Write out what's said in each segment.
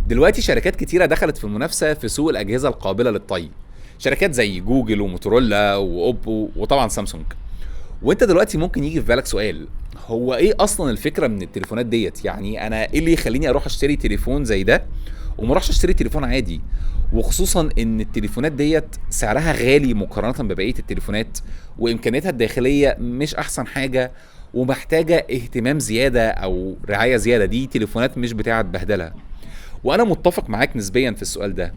دلوقتي شركات كتيرة دخلت في المنافسة في سوق الاجهزة القابلة للطي، شركات زي جوجل وموتورولا واوبو وطبعا سامسونج. وانت دلوقتي ممكن يجي في بالك سؤال، هو ايه اصلا الفكرة من التليفونات ديت؟ يعني انا ايه اللي يخليني اروح اشتري تليفون زي ده وما اروحش اشتري تليفون عادي؟ وخصوصا ان التليفونات ديت سعرها غالي مقارنة ببقية التليفونات، وامكانياتها الداخلية مش احسن حاجة ومحتاجة اهتمام زيادة او رعاية زياده. دي تليفونات مش بتاعه بهدله. وانا متفق معاك نسبيا في السؤال ده،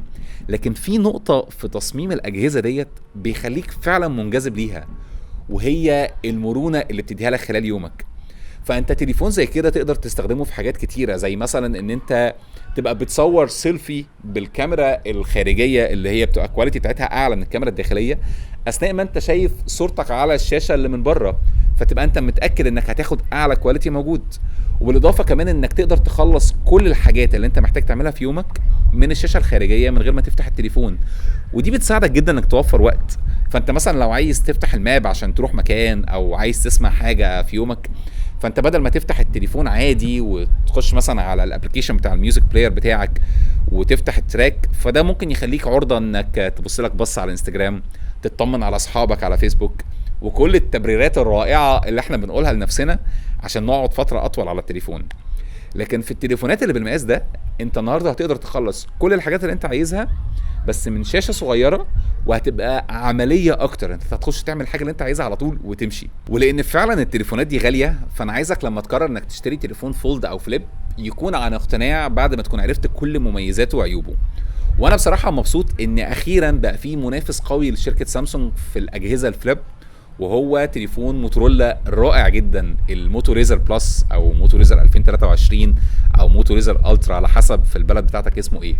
لكن في نقطة في تصميم الاجهزة ديت بيخليك فعلا منجذب ليها، وهي المرونة اللي بتديها لك خلال يومك. فانت تليفون زي كده تقدر تستخدمه في حاجات كتيره، زي مثلا ان انت تبقى بتصور سيلفي بالكاميرا الخارجية اللي هي بتبقى ال quality بتاعتها اعلى من الكاميرا الداخلية، اثناء ما انت شايف صورتك على الشاشة اللي من بره، فتبقى انت متاكد انك هتاخد اعلى quality موجود. وبالاضافة كمان انك تقدر تخلص كل الحاجات اللي انت محتاج تعملها في يومك من الشاشة الخارجية من غير ما تفتح التليفون، ودي بتساعدك جدا انك توفر وقت. فانت مثلا لو عايز تفتح ال map عشان تروح مكان او عايز تسمع حاجة في يومك، فانت بدل ما تفتح التليفون عادي وتخش مثلا على ال application بتاع ال music player بتاعك وتفتح ال track، فده ممكن يخليك عرضه انك تبص لك بص على الانستجرام، تطمن على اصحابك على فيسبوك، وكل التبريرات الرائعة اللي احنا بنقولها لنفسنا عشان نقعد فترة اطول على التليفون. لكن في التليفونات اللي بالمقاس ده انت النهارده هتقدر تخلص كل الحاجات اللي انت عايزها بس من شاشة صغيره، وهتبقى عملية اكتر. انت هتخش تعمل الحاجة اللي انت عايزها على طول وتمشي. ولان فعلا التليفونات دي غالية، فانا عايزك لما تقرر انك تشتري تليفون fold او flip يكون عن اقتناع بعد ما تكون عرفت كل مميزاته وعيوبه. وانا بصراحة مبسوط ان اخيرا بقى في منافس قوي لشركة سامسونج في الاجهزة ال flip، وهو تليفون موتورولا الرائع جدا، الموتو ريزر بلس او موتو ريزر 2023 او موتو ريزر الترا على حسب في البلد بتاعتك اسمه ايه.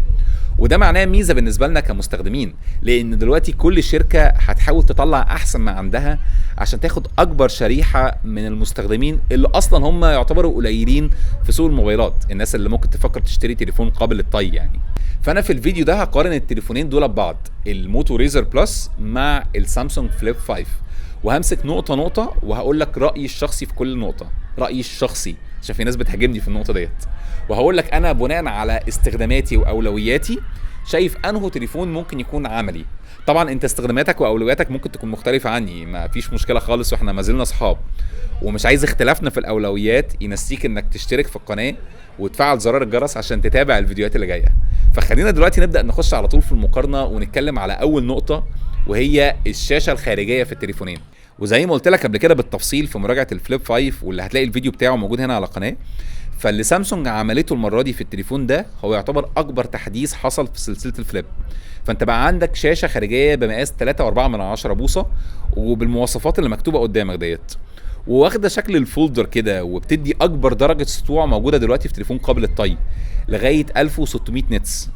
وده معناه ميزة بالنسبة لنا كمستخدمين، لان دلوقتي كل شركة هتحاول تطلع احسن ما عندها عشان تاخد اكبر شريحة من المستخدمين اللي اصلا هم يعتبروا قليلين في سوق الموبايلات، الناس اللي ممكن تفكر تشتري تليفون قابل للطي يعني. فانا في الفيديو ده هقارن التليفونين دول ببعض، الموتو ريزر بلس مع السامسونج فليب 5، وهمسك نقطة نقطة وهقول لك رأيي الشخصي في كل نقطة، رأيي الشخصي عشان في ناس بتهاجمني في النقطة ديت. وهقول لك أنا بناء على استخداماتي وأولوياتي شايف أنه تليفون ممكن يكون عملي. طبعا أنت استخداماتك وأولوياتك ممكن تكون مختلفة عني، ما فيش مشكلة خالص، وإحنا ما زلنا أصحاب، ومش عايز اختلافنا في الأولويات ينسيك إنك تشترك في القناة وتفعل زرار الجرس عشان تتابع الفيديوهات اللي جاية. فخلينا دلوقتي نبدأ نخش على طول في المقارنة ونتكلم على أول نقطة، وهي الشاشة الخارجية في التليفونين. وزي ما قلت لك قبل كده بالتفصيل في مراجعة الفليب 5 واللي هتلاقي الفيديو بتاعه موجود هنا على القناة، فاللي سامسونج عملته المرة دي في التليفون ده هو يعتبر أكبر تحديث حصل في سلسلة ال Flip. فأنت بقى عندك شاشة خارجية بمقاس 3.4 بوصة وبالمواصفات اللي مكتوبة قدامك ديت، وواخدة شكل ال folder كده، وبتدي أكبر درجة سطوع موجودة دلوقتي في تليفون قابل للطي لغاية 1600 nits.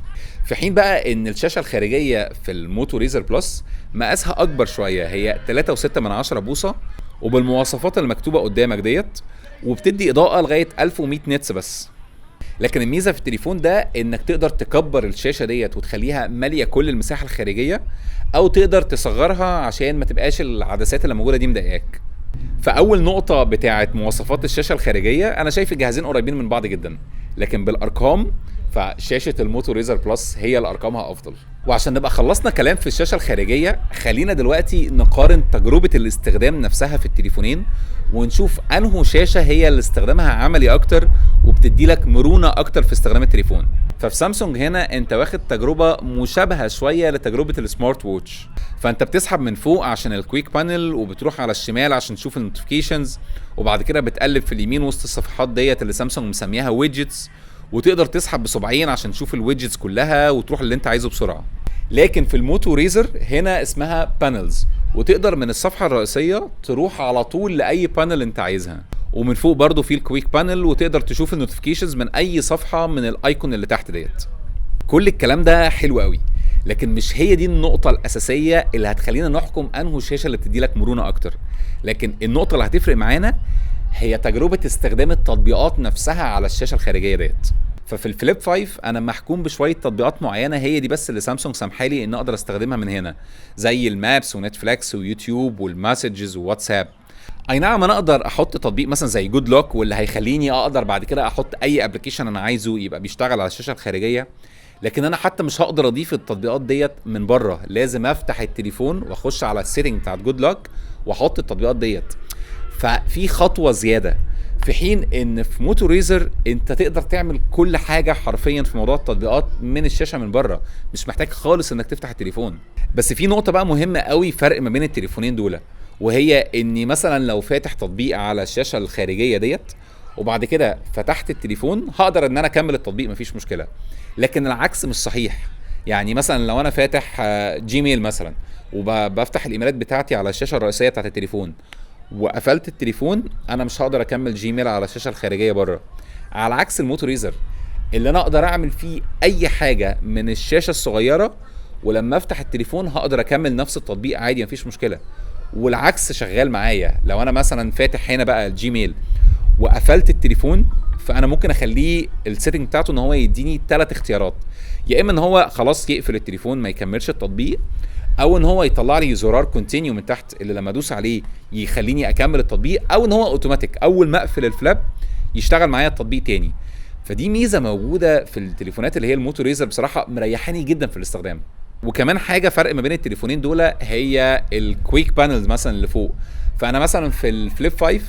في حين بقى ان الشاشة الخارجية في الموتو ريزر بلس مقاسها اكبر شوية، هي 3.6 بوصه وبالمواصفات اللي مكتوبة قدامك ديت، وبتدي اضاءه لغاية 1100 nits بس. لكن الميزة في التليفون ده انك تقدر تكبر الشاشة ديت وتخليها ماليه كل المساحة الخارجية، او تقدر تصغرها عشان ما تبقاش العدسات اللي موجودة دي مضايقاك. فاول نقطة بتاعه مواصفات الشاشة الخارجية، انا شايف الجهازين قريبين من بعض جدا، لكن بالارقام فشاشه الموتو ريزر بلس هي اللي ارقامها افضل. وعشان نبقى خلصنا كلام في الشاشة الخارجية، خلينا دلوقتي نقارن تجربه الاستخدام نفسها في التليفونين، ونشوف انه شاشة هي اللي استخدامها عملي اكتر وبتدي لك مرونة اكتر في استخدام التليفون. ففي سامسونج هنا انت واخد تجربه مشابهة شوية لتجربة ال smart watch، فانت بتسحب من فوق عشان ال quick panel، وبتروح على الشمال عشان تشوف ال notifications، وبعد كده بتقلب في اليمين وسط الصفحات ديت اللي سامسونج مسميها widgets، وتقدر تسحب بصبعين عشان تشوف ال widgets كلها وتروح اللي انت عايزه بسرعة. لكن في الموتو ريزر هنا اسمها panels، وتقدر من الصفحة الرئيسية تروح على طول لاي panel انت عايزها، ومن فوق برضو في ال quick panel، وتقدر تشوف ال notifications من اي صفحة من ال icon اللي تحت ديت. كل الكلام ده حلو قوي، لكن مش هي دي النقطة الأساسية اللي هتخلينا نحكم أنهو الشاشة اللي بتدي لك مرونة أكتر. لكن النقطة اللي هتفرق معانا هي تجربة استخدام التطبيقات نفسها على الشاشة الخارجية ديت. ففي الفليب 5 انا محكوم بشوية تطبيقات معينة هي دي بس اللي سامسونج سامحالي ان اقدر استخدمها من هنا، زي ال Maps ونتفليكس ويوتيوب وال Messages وواتساب. اي نعم انا اقدر احط تطبيق مثلا زي Good Lock، واللي هيخليني اقدر بعد كده احط اي application انا عايزه يبقى بيشتغل على الشاشة الخارجيه، لكن انا حتى مش هقدر اضيف التطبيقات ديت من بره، لازم افتح التليفون واخش على ال setting بتاعت Good Lock واحط التطبيقات ديت. ففي خطوة زياده، في حين ان في Moto Razr انت تقدر تعمل كل حاجة حرفيا في موضوع التطبيقات من الشاشة من بره، مش محتاج خالص انك تفتح التليفون. بس في نقطة بقى مهمة قوي، فرق ما بين التليفونين دول، وهي اني مثلا لو فاتح تطبيق على الشاشة الخارجية ديت وبعد كده فتحت التليفون هقدر ان انا اكمل التطبيق مفيش مشكله، لكن العكس مش صحيح. يعني مثلا لو انا فاتح Gmail مثلا وبفتح الايميلات بتاعتي على الشاشة الرئيسية بتاعت التليفون وقفلت التليفون، انا مش هقدر اكمل Gmail على الشاشة الخارجية بره. على عكس ال Moto Razr اللي انا اقدر اعمل فيه اي حاجة من الشاشة الصغيرة، ولما افتح التليفون هقدر اكمل نفس التطبيق عادي مفيش مشكله. والعكس شغال معايا، لو انا مثلا فاتح هنا بقى ال Gmail وقفلت التليفون، فانا ممكن اخليه ال setting بتاعته ان هو يديني 3 اختيارات، يا اما ان هو خلاص يقفل التليفون ما يكملش التطبيق، او ان هو يطلع لي زرار continue من تحت اللي لما ادوس عليه يخليني اكمل التطبيق، او ان هو اوتوماتيك اول ما اقفل ال Flip يشتغل معايا التطبيق تاني. فدي ميزة موجودة في التليفونات اللي هي ال Moto Razr، بصراحة مريحاني جدا في الاستخدام. وكمان حاجة فرق ما بين التليفونين دول هي ال quick panels مثلا اللي فوق. فانا مثلا في ال Flip 5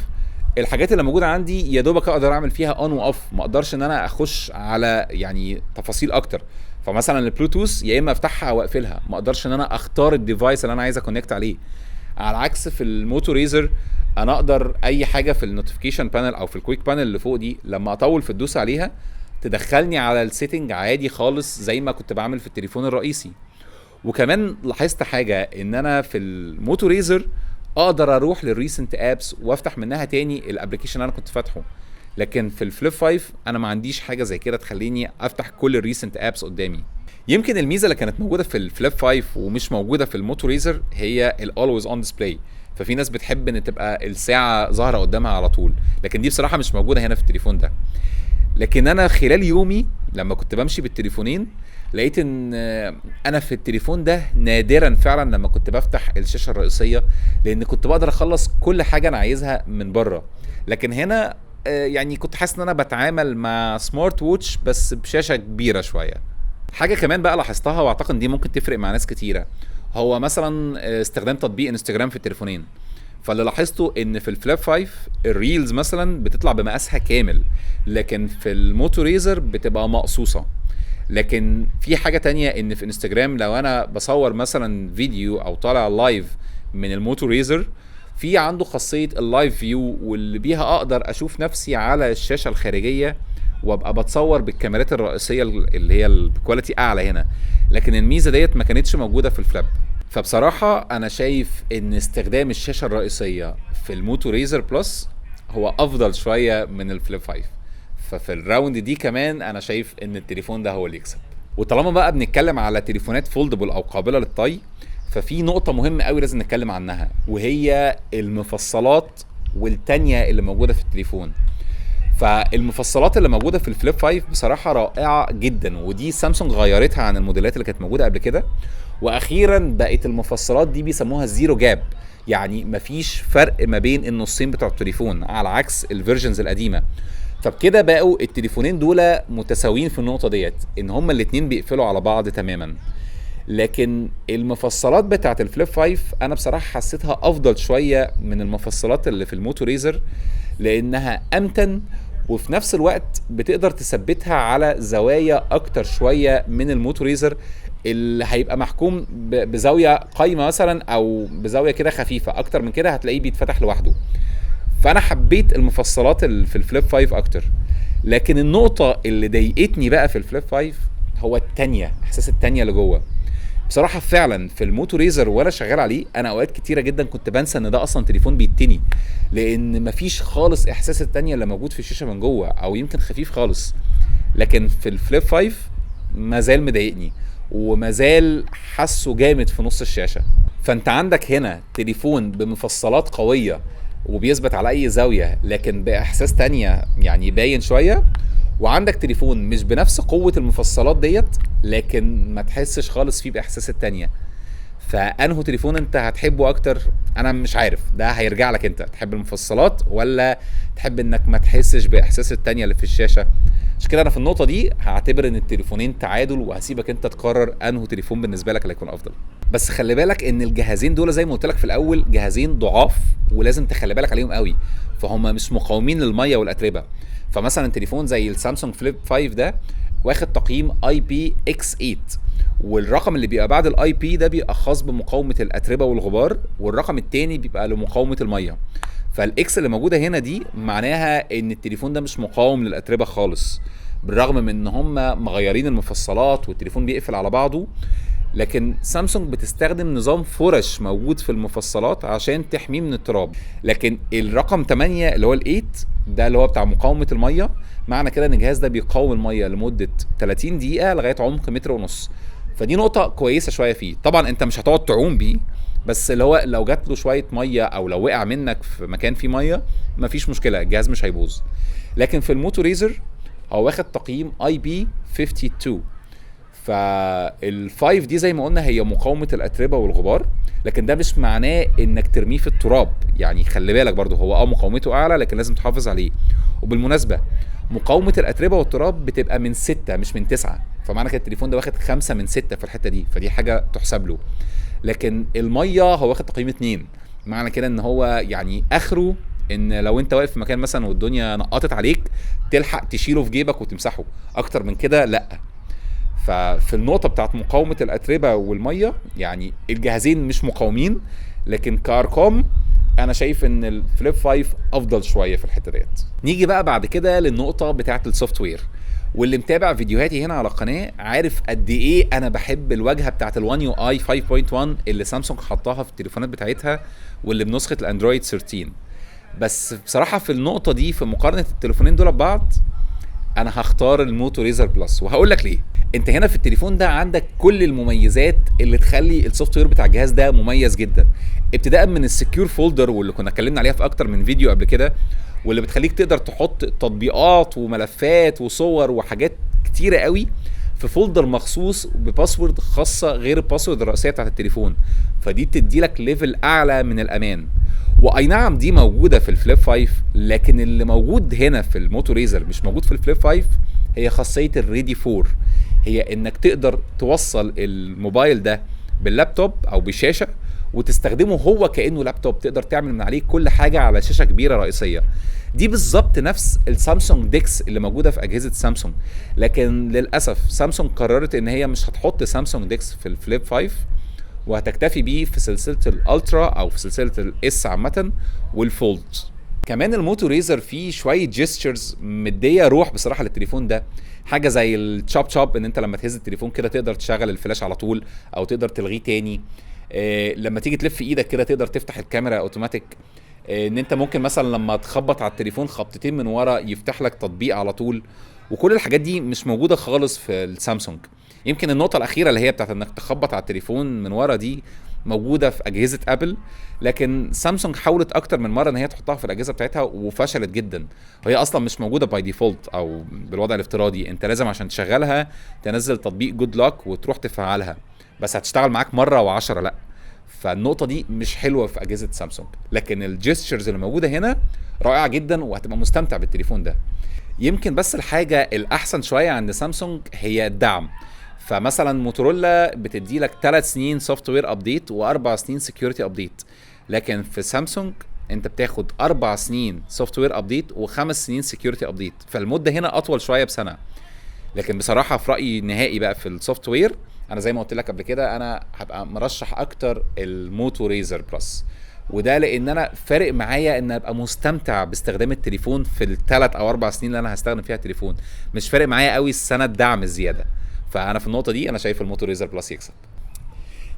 الحاجات اللي موجودة عندي يا دوبك اقدر اعمل فيها on و off، ما اقدرش ان انا اخش على يعني تفاصيل اكتر. فمثلا البلوتوث يا اما افتحها او اقفلها، ما اقدرش ان انا اختار ال device اللي انا عايز ا connect عليه. على عكس في ال Moto Razr انا اقدر اي حاجة في ال notification panel او في ال quick panel اللي فوق دي لما اطول في الدوس عليها تدخلني على ال setting عادي خالص زي ما كنت بعمل في التليفون الرئيسي. وكمان لاحظت حاجة، ان انا في ال Moto Razr اقدر اروح لل recent apps وافتح منها تاني ال application اللي انا كنت فاتحه، لكن في ال Flip 5 انا ما عنديش حاجة زي كده تخليني افتح كل ال recent apps قدامي. يمكن الميزة اللي كانت موجودة في ال Flip 5 ومش موجودة في ال Moto Razr هي ال always on display. ففي ناس بتحب ان تبقى الساعة ظاهره قدامها على طول، لكن دي بصراحة مش موجودة هنا في التليفون ده. لكن انا خلال يومي لما كنت بمشي بالتليفونين لقيت ان انا في التليفون ده نادرا فعلا لما كنت بفتح الشاشة الرئيسية، لان كنت بقدر اخلص كل حاجة انا عايزها من بره. لكن هنا يعني كنت حاسس ان انا بتعامل مع smart watch بس بشاشة كبيرة شوية. حاجة كمان بقى لاحظتها واعتقد دي ممكن تفرق مع ناس كتيرة، هو مثلا استخدام تطبيق انستجرام في التليفونين. فاللي لاحظته ان في ال Flip 5 ال reels مثلا بتطلع بمقاسها كامل، لكن في ال Moto Razr بتبقى مقصوصة. لكن في حاجة تانية، ان في انستجرام لو انا بصور مثلا فيديو او طالع live من ال Moto Razr، في عنده خاصية ال live view واللي بيها اقدر اشوف نفسي على الشاشة الخارجية وابقى بتصور بالكاميرات الرئيسية اللي هي ال quality اعلى هنا، لكن الميزة ديت ما كانتش موجودة في ال Flip. فبصراحة انا شايف ان استخدام الشاشة الرئيسية في ال Moto Razr Plus هو افضل شوية من ال Flip 5. ففي ال round دي كمان انا شايف ان التليفون ده هو اللي يكسب. وطالما بقى بنتكلم على تليفونات foldable او قابله للطي، ففي نقطة مهمة قوي لازم نتكلم عنها، وهي المفصلات والتانية اللي موجودة في التليفون. فالمفصلات اللي موجودة في ال Flip 5 بصراحة رائعة جدا، ودي سامسونج غيرتها عن الموديلات اللي كانت موجودة قبل كده. واخيرا بقت المفصلات دي بيسموها zero gap، يعني مفيش فرق ما بين النصين بتوع التليفون على عكس ال versions القديمة. فبكده بقوا التليفونين دول متساويين في النقطة ديت، ان هما الاتنين بيقفلوا على بعض تماما. لكن المفصلات بتاعت ال Flip 5 انا بصراحة حسيتها افضل شوية من المفصلات اللي في ال Moto Razr، لانها امتن وفي نفس الوقت بتقدر تثبتها على زوايا اكتر شوية من ال Moto Razr اللي هيبقى محكوم بزاوية قايمة مثلا او بزاوية كده خفيفة، اكتر من كده هتلاقيه بيتفتح لوحده. فانا حبيت المفصلات اللي في ال Flip 5 اكتر. لكن النقطة اللي ضايقتني بقى في ال Flip 5 هو التانية، احساس التانية اللي جوه. بصراحة فعلا في ال Moto Razr وانا شغال عليه انا اوقات كتيرة جدا كنت بنسى ان ده اصلا تليفون بيتني، لان مفيش خالص احساس التانية اللي موجود في الشاشة من جوه، او يمكن خفيف خالص. لكن في ال Flip 5 ما زال مضايقني وما زال حاسه جامد في نص الشاشة. فانت عندك هنا تليفون بمفصلات قوية وبيثبت على اي زاوية لكن باحساس تانية يعني باين شوية، وعندك تليفون مش بنفس قوة المفصلات ديت لكن ما تحسش خالص فيه باحساس التانية. فانه تليفون انت هتحبه اكتر؟ انا مش عارف، ده هيرجع لك انت، تحب المفصلات ولا تحب انك ما تحسش باحساس التانية اللي في الشاشة. عشان كده انا في النقطة دي هعتبر ان التليفونين تعادل، وهسيبك انت تقرر انه تليفون بالنسبة لك اللي هيكون افضل. بس خلي بالك ان الجهازين دول زي ما قلت لك في الاول جهازين ضعاف، ولازم تخلي بالك عليهم قوي، فهم مش مقاومين للمية والاتربه. فمثلا تليفون زي السامسونج فليب 5 ده واخد تقييم IPX8، والرقم اللي بيبقى بعد ال IP ده بيبقى خاص بمقاومه الاتربه والغبار، والرقم التاني بيبقى لمقاومة المية. فال X اللي موجودة هنا دي معناها ان التليفون ده مش مقاوم للاتربه خالص، بالرغم من ان هم مغيرين المفصلات والتليفون بيقفل على بعضه، لكن سامسونج بتستخدم نظام فرش موجود في المفصلات عشان تحميه من التراب. لكن الرقم 8 اللي هو ال8 ده اللي هو بتاع مقاومة المية، معنى كده ان الجهاز ده بيقاوم المية لمدة 30 دقيقة لغاية عمق 1.5 متر. فدي نقطة كويسة شوية فيه. طبعا انت مش هتقعد تعوم بيه، بس اللي هو لو جات له شوية مية او لو وقع منك في مكان فيه مية مفيش مشكلة، الجهاز مش هيبوظ. لكن في الموتو ريزر هو واخد تقييم IP52، فال five دي زي ما قلنا هي مقاومة الأتربة والغبار، لكن ده مش معناه انك ترميه في التراب. يعني خلي بالك برضو هو مقاومته اعلى، لكن لازم تحافظ عليه. وبالمناسبة مقاومة الأتربة والتراب بتبقى من 6 مش من 9، فمعنى كده التليفون ده واخد 5 من 6 في الحتة دي، فدي حاجة تحسب له. لكن المية هو واخد تقييم 2، معنى كده ان هو يعني اخره ان لو انت واقف في مكان مثلا والدنيا نقطت عليك تلحق تشيله في جيبك وتمسحه، اكتر من كده لا. ففي النقطة بتاعت مقاومة الأتربة والمية يعني الجهازين مش مقاومين، لكن كأرقام أنا شايف إن الفليب 5 أفضل شوية في الحتة ديت. نيجي بقى بعد كده للنقطة بتاعت ال software، واللي متابع فيديوهاتي هنا على القناة عارف قد إيه أنا بحب الواجهة بتاعت ال One UI 5.1 اللي سامسونج حطاها في التليفونات بتاعتها واللي بنسخة الأندرويد 13. بس بصراحة في النقطة دي في مقارنة التليفونين دول ببعض انا هختار الموتو ريزر بلس، وهقول لك ليه. انت هنا في التليفون ده عندك كل المميزات اللي تخلي ال software بتاع الجهاز ده مميز جدا، ابتداء من ال secure folder واللي كنا اتكلمنا عليها في اكتر من فيديو قبل كده، واللي بتخليك تقدر تحط تطبيقات وملفات وصور وحاجات كتيرة قوي في folder مخصوص ب password خاصة غير ال password الرئيسية بتاعت التليفون، فدي بتدي لك level اعلى من الامان. واي نعم دي موجودة في الفليب 5، لكن اللي موجود هنا في الموتو ريزر مش موجود في الفليب 5 هي خاصية ال ready for، هي انك تقدر توصل الموبايل ده باللابتوب او بالشاشة وتستخدمه هو كانه لابتوب، تقدر تعمل من عليه كل حاجة على شاشة كبيرة رئيسية. دي بالظبط نفس السامسونج ديكس اللي موجودة في اجهزة سامسونج، لكن للاسف سامسونج قررت ان هي مش هتحط سامسونج ديكس في الفليب 5 وهتكتفي بيه في سلسلة الالترا او في سلسلة ال S عامة والفولد. كمان الموتو ريزر فيه شوية gestures مديه روح بصراحة للتليفون ده، حاجة زي ال chop chop ان انت لما تهز التليفون كده تقدر تشغل الفلاش على طول او تقدر تلغيه تاني، لما تيجي تلف ايدك كده تقدر تفتح الكاميرا اوتوماتيك، ان انت ممكن مثلا لما تخبط على التليفون خبطتين من ورا يفتح لك تطبيق على طول، وكل الحاجات دي مش موجودة خالص في السامسونج. يمكن النقطة الاخيرة اللي هي بتاعت انك تخبط على التليفون من ورا دي موجودة في اجهزة ابل، لكن سامسونج حاولت اكتر من مرة ان هي تحطها في الاجهزة بتاعتها وفشلت جدا. وهي اصلا مش موجودة by default او بالوضع الافتراضي، انت لازم عشان تشغلها تنزل تطبيق Good Lock وتروح تفعلها، بس هتشتغل معاك مرة و10 لا. فالنقطه دي مش حلوة في اجهزة سامسونج، لكن ال gestures اللي موجودة هنا رائعة جدا وهتبقى مستمتع بالتليفون ده. يمكن بس الحاجة الاحسن شوية عند سامسونج هي الدعم. فمثلا موتورولا بتدي لك 3 سنين software update و4 سنين security update، لكن في سامسونج انت بتاخد 4 سنين software update و5 سنين security update، فالمده هنا اطول شوية بسنة. لكن بصراحة في رايي النهائي بقى في ال software، انا زي ما قلت لك قبل كده انا هبقى مرشح اكتر الموتو ريزر بلس، وده لان انا فارق معايا ان ابقى مستمتع باستخدام التليفون في ال3 او 4 سنين اللي انا هستخدم فيها التليفون، مش فارق معايا قوي السنة الدعم الزيادة. فانا في النقطة دي انا شايف الموتو ريزر بلس يكسب.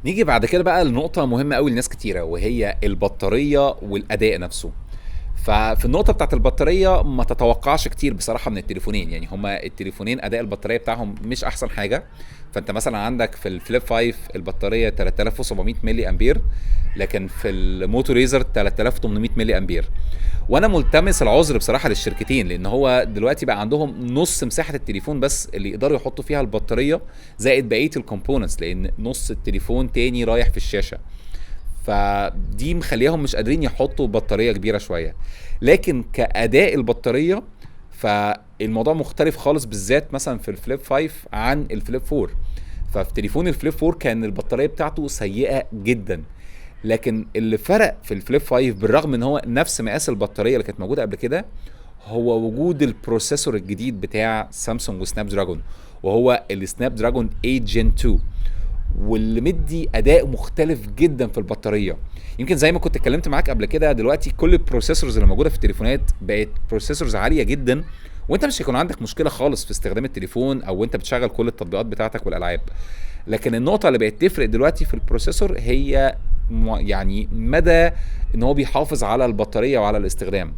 نيجي بعد كده بقى لنقطة مهمة قوي لناس كتيرة، وهي البطارية والاداء نفسه. ففي النقطة بتاعت البطارية ما تتوقعش كتير بصراحة من التليفونين، يعني هما التليفونين اداء البطارية بتاعهم مش احسن حاجة. فانت مثلا عندك في ال Flip 5 البطارية 3700 ملي امبير، لكن في ال Moto Razr 3800 ملي امبير. وانا ملتمس العذر بصراحة للشركتين، لان هو دلوقتي بقى عندهم نص مساحة التليفون بس اللي يقدروا يحطوا فيها البطارية زائد بقية ال components، لان نص التليفون تاني رايح في الشاشة، فدي مخليهم مش قادرين يحطوا بطارية كبيرة شوية. لكن كاداء البطارية فالموضوع مختلف خالص، بالذات مثلا في ال Flip 5 عن ال Flip 4. ففي تليفون ال Flip 4 كان البطارية بتاعته سيئه جدا، لكن اللي فرق في ال Flip 5 بالرغم ان هو نفس مقاس البطارية اللي كانت موجودة قبل كده، هو وجود ال processor الجديد بتاع سامسونج و Snapdragon، وهو ال Snapdragon 8 Gen 2، واللي مدي اداء مختلف جدا في البطارية. يمكن زي ما كنت اتكلمت معاك قبل كده، دلوقتي كل ال processors اللي موجودة في التليفونات بقت processors عالية جدا، وانت مش هيكون عندك مشكلة خالص في استخدام التليفون او انت بتشغل كل التطبيقات بتاعتك والالعاب. لكن النقطة اللي بقت تفرق دلوقتي في ال processor هي يعني مدى ان هو بيحافظ على البطارية وعلى الاستخدام.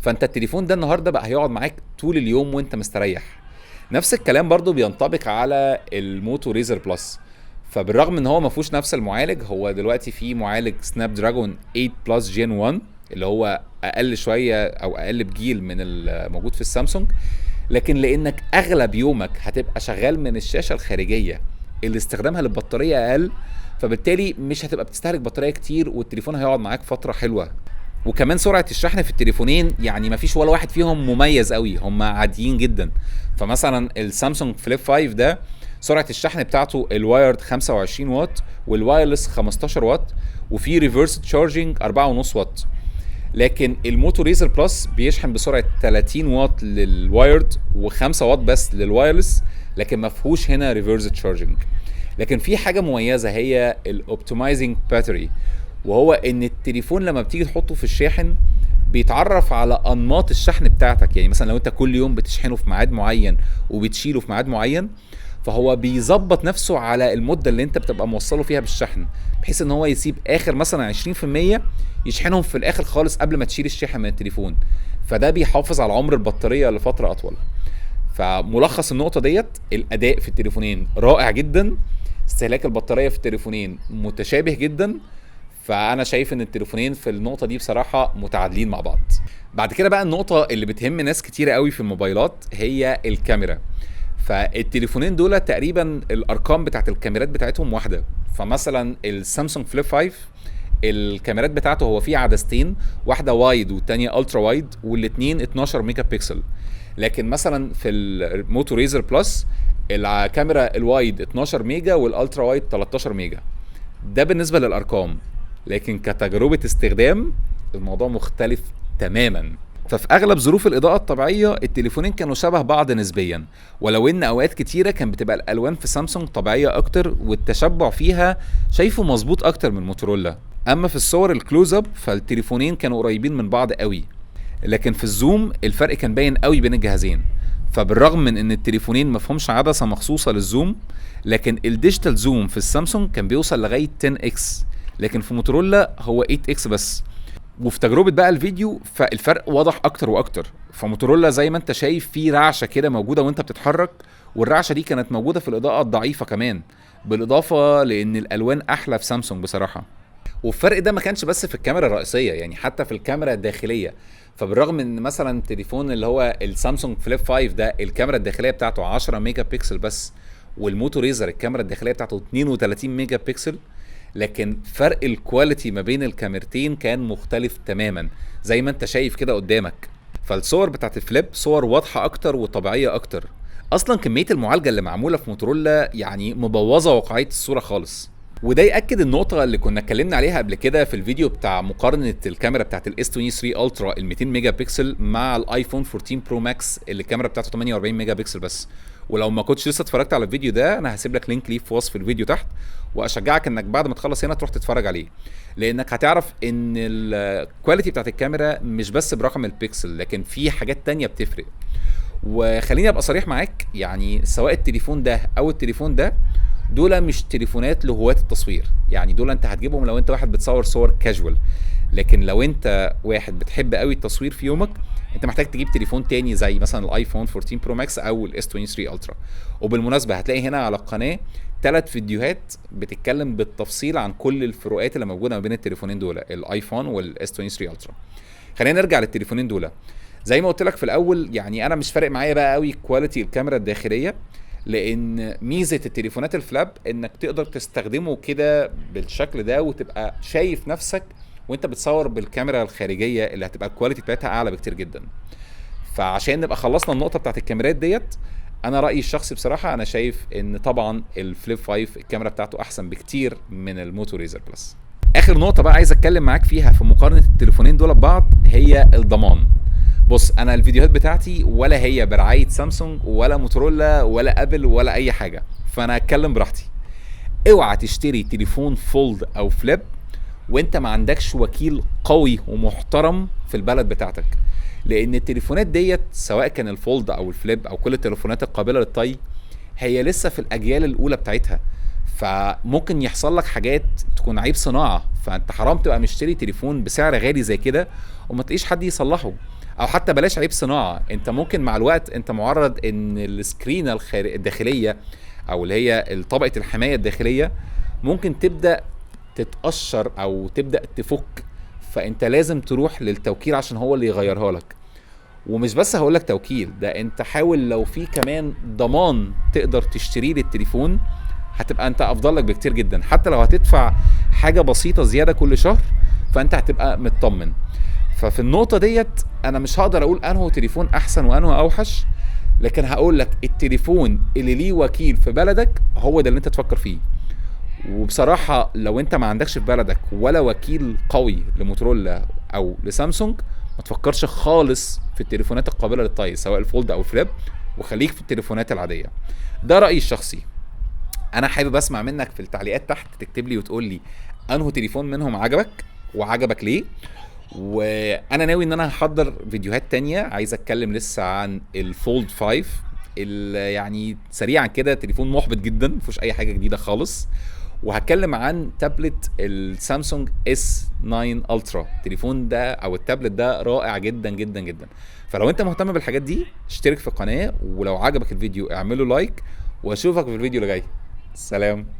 فانت التليفون ده النهارده بقى هيقعد معاك طول اليوم وانت مستريح. نفس الكلام برضو بينطبق على ال Moto Razr Plus. فبالرغم ان هو ما فيهوش نفس المعالج، هو دلوقتي فيه معالج Snapdragon 8 Plus Gen 1 اللي هو اقل شوية او اقل بجيل من الموجود في السامسونج، لكن لانك اغلب يومك هتبقى شغال من الشاشة الخارجية اللي استخدامها للبطاريه اقل، فبالتالي مش هتبقى بتستهلك بطارية كتير والتليفون هيقعد معاك فترة حلوة. وكمان سرعة الشحن في التليفونين يعني مفيش ولا واحد فيهم مميز قوي، هم عاديين جدا. فمثلا ال Samsung Flip 5 ده سرعة الشحن بتاعته ال wired 25 واط وال wireless 15 واط، وفي reverse charging 4.5 واط. لكن ال Moto Razr Plus بيشحن بسرعة 30 واط لل wired و5 واط بس لل wireless، لكن ما فيهوش هنا reverse charging. لكن في حاجة مميزة هي ال optimizing battery، وهو ان التليفون لما بتيجي تحطه في الشاحن بيتعرف على انماط الشحن بتاعتك. يعني مثلا لو انت كل يوم بتشحنه في ميعاد معين وبتشيله في ميعاد معين، فهو بيظبط نفسه على المدة اللي انت بتبقى موصله فيها بالشحن، بحيث ان هو يسيب اخر مثلا 20% يشحنهم في الاخر خالص قبل ما تشيل الشاحن من التليفون، فده بيحافظ على عمر البطارية لفترة اطول. فملخص النقطة ديت، الاداء في التليفونين رائع جدا، استهلاك البطارية في التليفونين متشابه جدا، فانا شايف ان التليفونين في النقطة دي بصراحة متعادلين مع بعض. بعد كده بقى النقطة اللي بتهم ناس كتيرة قوي في الموبايلات هي الكاميرا. فالتليفونين دول تقريبا الارقام بتاعت الكاميرات بتاعتهم واحدة. فمثلا ال Samsung Flip 5 الكاميرات بتاعته هو فيه عدستين، واحدة wide والتانية ultra wide، والاثنين 12 ميجا بكسل. لكن مثلا في ال Moto Razr Plus الكاميرا ال wide 12 ميجا وال ultra wide 13 ميجا. ده بالنسبة للارقام، لكن كتجربة استخدام الموضوع مختلف تماما. ففي اغلب ظروف الاضاءة الطبيعية التليفونين كانوا شبه بعض نسبيا، ولو ان اوقات كتيرة كان بتبقى الالوان في سامسونج طبيعية اكتر والتشبع فيها شايفه مظبوط اكتر من موتورولا. اما في الصور ال close up فالتليفونين كانوا قريبين من بعض قوي، لكن في ال zoom الفرق كان باين قوي بين الجهازين. فبالرغم من ان التليفونين مفهومش عدسة مخصوصة لل zoom، لكن ال digital zoom في السامسونج كان بيوصل لغاية 10 x، لكن في موتورولا هو 8 x بس. وفي تجربه بقى الفيديو فالفرق واضح اكتر واكتر. فموتورولا زي ما انت شايف في رعشه كده موجودة وانت بتتحرك، والرعشه دي كانت موجودة في الاضاءة الضعيفة كمان، بالاضافة لان الالوان احلى في سامسونج بصراحة. والفرق ده ما كانش بس في الكاميرا الرئيسية، يعني حتى في الكاميرا الداخلية. فبالرغم ان مثلا تليفون اللي هو ال Samsung Flip 5 ده الكاميرا الداخلية بتاعته 10 ميجا بكسل بس، وال Moto Razr الكاميرا الداخلية بتاعته 32 ميجا بكسل، لكن فرق ال quality ما بين الكاميرتين كان مختلف تماما زي ما انت شايف كده قدامك. فالصور بتاعت ال Flip صور واضحة اكتر وطبيعيه اكتر. اصلا كمية المعالجة اللي معمولة في موتورولا يعني مبوظه واقعية الصورة خالص. وده ياكد النقطة اللي كنا اتكلمنا عليها قبل كده في الفيديو بتاع مقارنة الكاميرا بتاعت ال S23 Ultra ال 200 ميجا بكسل مع ال iPhone 14 Pro Max اللي الكاميرا بتاعته 48 ميجا بكسل بس. ولو ما كنتش لسه اتفرجت على الفيديو ده انا هسيب لك link ليه في وصف الفيديو تحت، واشجعك انك بعد ما تخلص هنا تروح تتفرج عليه، لانك هتعرف ان ال quality بتاعت الكاميرا مش بس برقم البكسل، لكن في حاجات تانية بتفرق. وخليني ابقى صريح معاك، يعني سواء التليفون ده او التليفون ده دول مش تليفونات لهواة التصوير، يعني دول انت هتجيبهم لو انت واحد بتصور صور كاجوال، لكن لو انت واحد بتحب قوي التصوير في يومك انت محتاج تجيب تليفون تاني زي مثلا ال iPhone 14 Pro Max او ال S 23 Ultra. وبالمناسبة هتلاقي هنا على القناة 3 فيديوهات بتتكلم بالتفصيل عن كل الفروقات اللي موجودة ما بين التليفونين دول، ال iPhone وال S 23 Ultra. خلينا نرجع للتليفونين دول. زي ما قلت لك في الاول، يعني انا مش فارق معايا بقى قوي quality الكاميرا الداخلية، لان ميزة التليفونات ال flip انك تقدر تستخدمه كده بالشكل ده وتبقى شايف نفسك وانت بتصور بالكاميرا الخارجية اللي هتبقى ال quality بتاعتها اعلى بكتير جدا. فعشان نبقى خلصنا النقطة بتاعت الكاميرات ديت، انا رايي الشخصي بصراحة انا شايف ان طبعا ال Flip 5 الكاميرا بتاعته احسن بكتير من ال Moto Razr Plus. اخر نقطة بقى عايز اتكلم معاك فيها في مقارنة التليفونين دول ببعض هي الضمان. بص، انا الفيديوهات بتاعتي ولا هي برعاية سامسونج ولا موتورولا ولا ابل ولا اي حاجة، فانا هتكلم براحتي. اوعى تشتري تليفون fold او flip وانت ما عندكش وكيل قوي ومحترم في البلد بتاعتك، لان التليفونات ديت سواء كان ال fold او ال flip او كل التليفونات القابلة للطي هي لسه في الاجيال الاولى بتاعتها، فممكن يحصل لك حاجات تكون عيب صناعة. فانت حرام تبقى مشتري تليفون بسعر غالي زي كده وما تلاقيش حد يصلحه، او حتى بلاش عيب صناعة، انت ممكن مع الوقت انت معرض ان ال screen الداخلية او اللي هي طبقه الحماية الداخلية ممكن تبدا تتقشر او تبدا تفك، فانت لازم تروح للتوكيل عشان هو اللي يغيرها لك. ومش بس هقول لك توكيل، ده انت حاول لو في كمان ضمان تقدر تشتريه للتليفون هتبقى انت افضل لك بكتير جدا، حتى لو هتدفع حاجة بسيطة زيادة كل شهر فانت هتبقى مطمن. ففي النقطة ديت انا مش هقدر اقول انه تليفون احسن وانه اوحش، لكن هقول لك التليفون اللي ليه وكيل في بلدك هو ده اللي انت تفكر فيه. وبصراحة لو انت ما عندكش في بلدك ولا وكيل قوي لموتورولا او لسامسونج ما تفكرش خالص في التليفونات القابلة للطي سواء ال fold او ال flip، وخليك في التليفونات العادية. ده رايي الشخصي. انا حابب اسمع منك في التعليقات تحت، تكتب لي وتقول لي انه تليفون منهم عجبك وعجبك ليه. وانا ناوي ان انا هحضر فيديوهات تانية، عايز اتكلم لسه عن ال Fold 5 اللي يعني سريعا كده تليفون محبط جدا مفيهوش اي حاجة جديدة خالص، وهتكلم عن تابلت السامسونج S 9 Ultra. التليفون ده او التابلت ده رائع جدا جدا جدا. فلو انت مهتم بالحاجات دي اشترك في القناة، ولو عجبك الفيديو اعمله like، واشوفك في الفيديو اللي جاي. سلام.